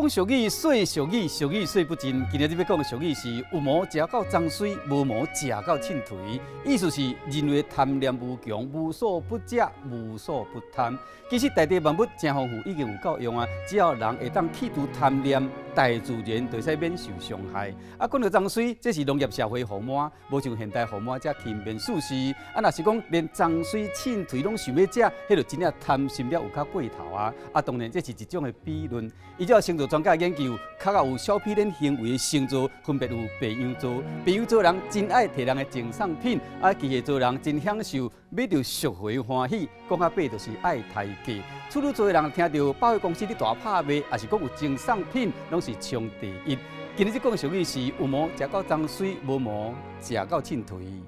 講俗語，說俗語，俗語說不盡。今仔日欲講的俗語是有毛食到髒水，無毛食到凊槌。意思是人類貪念無窮，無所不食，無所不貪。其實大地萬物誠豐富，已經有夠用啊！只要人會當去除貪念，大自然就會使免受傷害。啊，講著髒水，這是農業社會予糜，無像現代予糜遮輕便舒適。啊，若是講連髒水、凊槌攏想欲食，彼就真正貪心了有較過頭啊！啊，當然這是一種的比論。依照星座專家研究，較較有小騙人行為的星座分別有白羊座，白羊座人真愛提人的贈送品，啊，巨蟹座人真享受買著俗貨歡喜，講較白就是愛刣價。處女座的人聽著百貨公司咧大拍賣，抑是講有贈送品，攏是衝第一。今仔日講的俗語是有毛食到髒水，無毛食到凊槌。